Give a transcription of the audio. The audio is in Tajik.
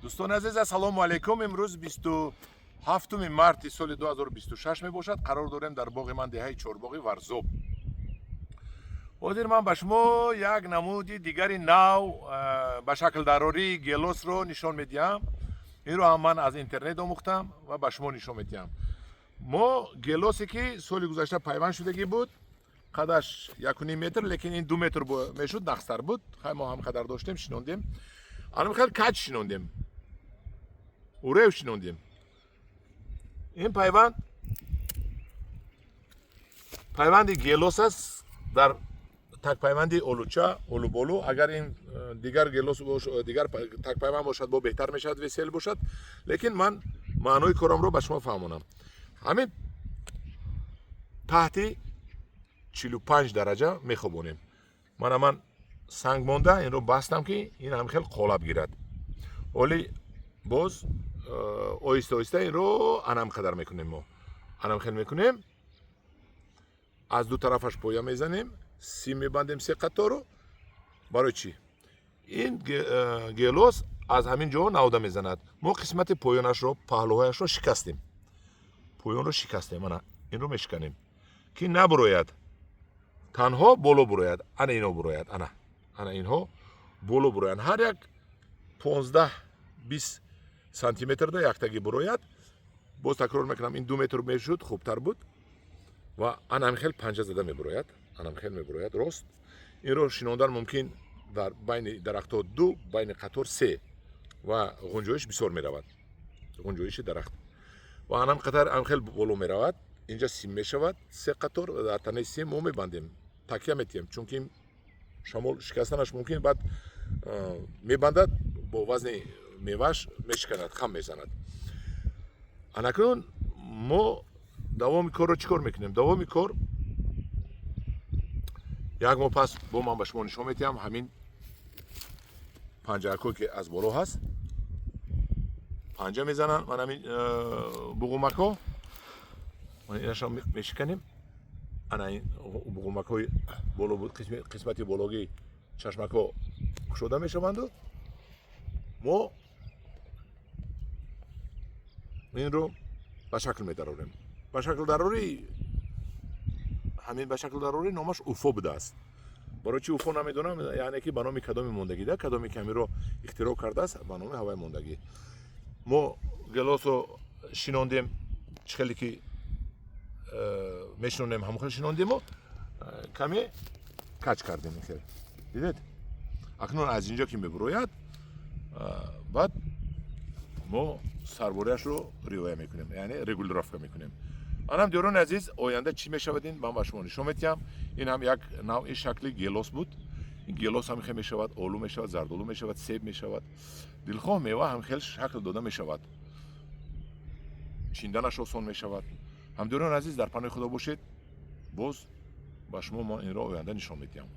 Дӯстони азиз, ассалому алайкум. Имрӯз 27 марти соли 2026 мебошад. Қарор дорем дар боғи ман, деҳаи Чорбоғи Варзоб. Ҳозир ман ба шумо як намуди дигари нав ба шаклдарории гелосро нишон медиҳам. Инро ҳам ман аз интернет омӯхтам ва ба шумо нишон медиҳам. Мо гелосе, ки соли гузашта пайванд шудагӣ буд, қадаш 1,5 метр, лекин ин 2 метр мешуд, нақстар буд. Хай, мо ҳам қадар доштем, шинондем. Анам хел каҷ шинондем, урев шинондем. Ин пайванд пайванди гелос аст дар такпайванди олуча, олуболу. Агар ин дигар гелос, дигар такпайванд бошад, бо беҳтар мешавад, весел бошад. Лекин ман маънои корамро ба шумо фаҳмонам. Ҳамин таҳти 45 дараҷа мехобонем. Мана, ман санг монда инро бастам, ки ин ҳам хел қолаб гирад. Ҳоли боз оҳиста оҳиста инро анам қадар мекунем. Мо анам хел мекунем, аз ду тарафаш поя мезанем, сим мебандем се қатору. Барои чӣ? Ин гелос аз ҳамин ҷо навда мезанад. Мо қисмати поёнашро, паҳлӯҳояшро шикастем, поёнро шикастем. Ана инро мешиканем, ки набурояд, танҳо боло бурояд. Ана ино бурояд, ана инҳо боло буроянд. Ҳар як 15-20 сантиметрда яктаги бурояд. Боз такрор мекунам, ин 2 метр мешуд, хубтар буд. Ва ана ҳамин хел панҷа зада мебурояд, анам хел мебурояд рост. Инро шинондан мумкин дар байни дарахтҳо ду, байни қатор се, ва ғунҷоиш бисёр меравад, ғунҷоиши дарахт. Ва анам қатар ам хел боло меравад. Инҷа сим мешавад се қатор ва дар танаи сим мо мебандем, такя метиҳем, чунки шамол шикастанаш мумкин. Баъд мебандад, бо вазни мевааш мешиканад, хам мезанад. Анакнун мо давоми корро чӣ кор мекунем? Давоми кор як моҳ пас бо ман ба шумо нишон медиҳам. Ҳамин панҷаакҳое, ки аз боло ҳаст, панҷа мезананд. Ман ҳамин буғумакҳо инашро мешиканем. Ана ин буғумакҳои боло буд, қисмати бологии чашмакҳо кушода мешаванду мо инро ба шакл медарорем. Ба шакл дарорӣ, ҳамин ба шакл дарорӣ номаш Уфо будааст. Барои чи Уфо, намедонам, яъне ки ба номи кадоми мондагида, кадоме ки ҳаминро ихтироъ кардааст, ба номи ҳавай мондагӣ. Мо гелосро шинондем, чӣ хеле ки мешинонем, ҳамон хел шинондему каме каҷ кардем. Хел дидед. Акнун аз инҷо ки мебурояд, баъд мо сарбориашро риоя мекунем, яъне регулировка мекунем. Анам, диёрони азиз, оянда чӣ мешавад, ин ман ба шумо нишон медиҳам. Ин ҳам як навъи шакли гелос буд. Ин гелос ҳам хел мешавад, олу мешавад, зардолу мешавад, себ мешавад, дилхоҳ мева ҳам хел шакл дода мешавад, чинданаш осон мешавад. Ҳамдиёрони азиз, дар паноҳи Худо бошед. Боз ба шумо ман инро оянда нишон медиҳам.